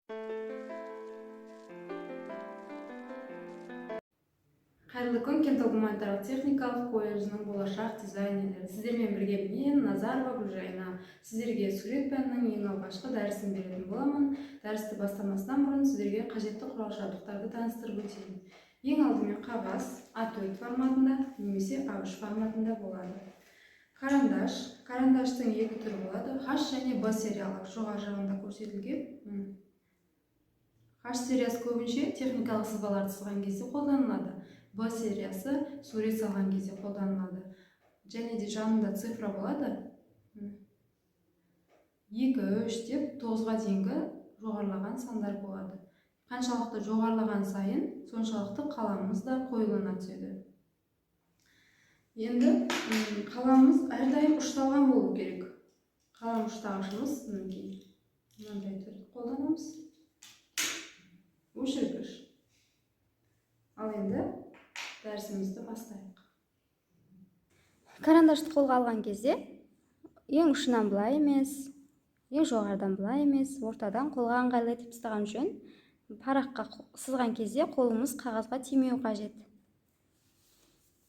Қайырлы күн, Кентау гуманитарлық техникалық колледжінің болашақ дизайнерлері. Сіздермен бірге мен, Назарова Гүлжайна. Сіздерге сурет пәнінің ең алғашқы дәрісін беретін боламын. Дәрісті бастамастан бұрын сіздерге қажетті құрал-жабдықтарды таныстырып өтейін. Ең алдымен қағаз А4 форматында немесе А3 форматында болады. Карандаш. Карандаштың екі түрі болады. H және Б сериялары жоғары жағында көрсетілген. H сериясы көбінше техникалық сызбаларды сызған кезде қолданылады. Б сериясы сурет салған кезде қолданылады. Және де жанында цифра болады. 2, 3 деп 9-ға дейінгі жоғарылаған сандар болады. Қаншалықты жоғарылаған сайын, соншалықты қаламымыз да қоюлана түседі. Енді қаламымыз әрдайым ұшталған болу керек. Қалам ұштағышымыз мінекей мынандай түрді қолданамыз. Өшіргіш. Ал енді дәрісімізді бастайық. Карандашты қолға алған кезде ең ұшынан былай емес, ең жоғарыдан былай емес, ортадан қолға ыңғайлы етіп ұстаған жөн. Параққа сызған кезде қолымыз қағазға тимеу қажет.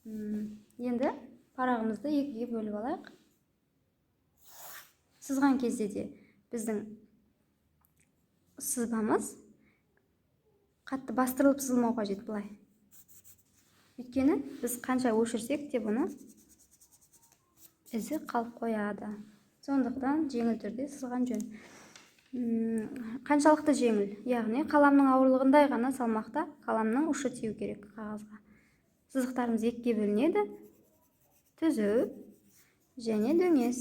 Енді парағымызды екіге бөліп алайық. Сызған кезде де біздің сызбамыз қатты бастырылып сызылмау қажет былай. Өйткені біз қанша өшірсек те бұны ізі қалып қояды. Сондықтан жеңіл түрде сызған жөн. Қаншалықты жеңіл, яғни қаламның ауырлығындай ғана салмақта қаламның ұшы тию керек қағазға. Сызықтарымыз екіге бөлінеді. Түзу және дөңес.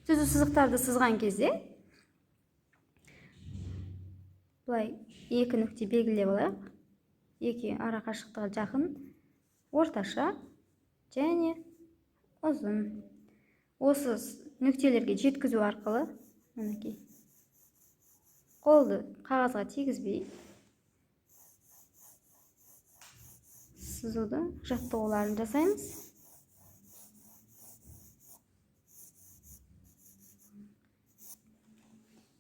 Түзу сызықтарды сызған кезде былай екі нүкте белгілеп алайық. Екі ара қашықтығы жақын, орташа және ұзын. Осы нүктелерге жеткізу арқылы мінекей қолды қағазға тигізбей сызудың жаттығуларын жасаймыз.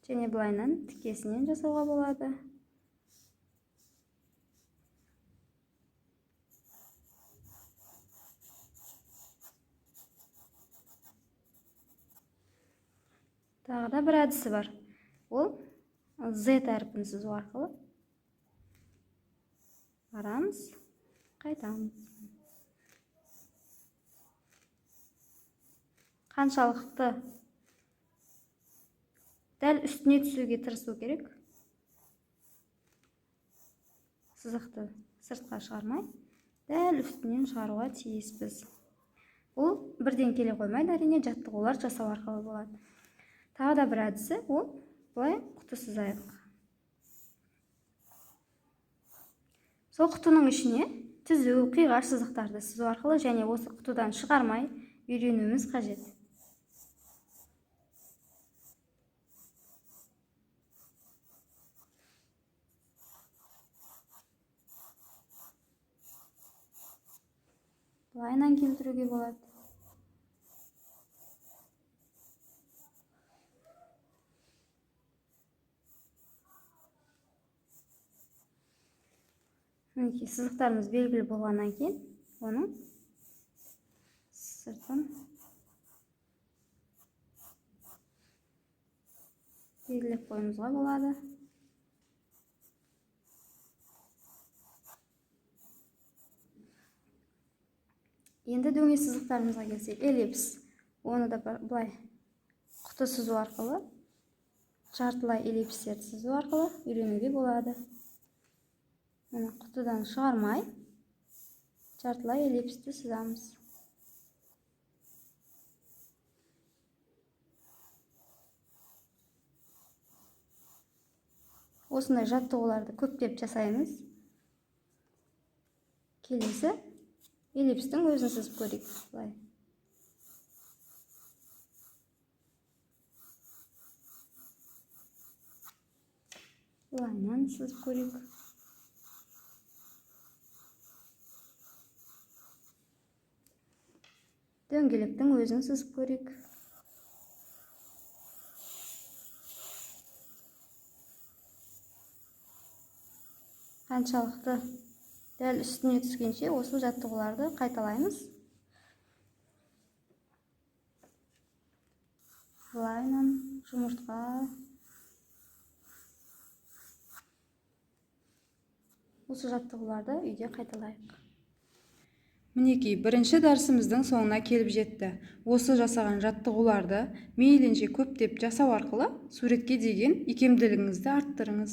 Және былайынан тікесінен жасауға болады. Тағы да бір әдісі бар. Ол Z әрпін сызу арқылы барамыз, қайтамыз. Қаншалықты дәл үстіне түсуге тырысу керек. Сызықты сыртқа шығармай, дәл үстінен шығаруға тиіспіз. Бұл бірден келе қоймайды, әрине, жаттығулар жасау арқылы болады. Тағы да бір әдісі, ол былай құты сызайық. Сол құтының ішіне түзу, қиғаш сызықтарды сызу арқылы және осы құтыдан шығармай үйренуіміз қажет. Былайынан келтіруге болады. Мінекей сызықтарымыз белгілі болғаннан кейін оның сыртын белгілеп қоюымызға болады. Енді дөңес сызықтарымызға келсек, эллипс, оны да былай құты сызу арқылы, жартылай эллипстерді сызу арқылы үйренуге болады. Міне құтыдан шығармай жартылай эллипсті сызамыз. Осындай жаттығуларды көптеп жасаймыз. Келесі эллипстің өзін сызып көрейік. Былай. Былайынан сызып көрейік. Дөңгелектің өзін сызып көрейік. Қаншалықты дәл үстіне түскенше осы жаттығуларды қайталаймыз. Былайынан жұмыртқа. Осы жаттығуларды үйде қайталайық. Мінекей, бірінші дәрісіміздің соңына келіп жетті. Осы жасаған жаттығуларды мейлінше көптеп жасау арқылы суретке деген икемділігіңізді арттырыңыз.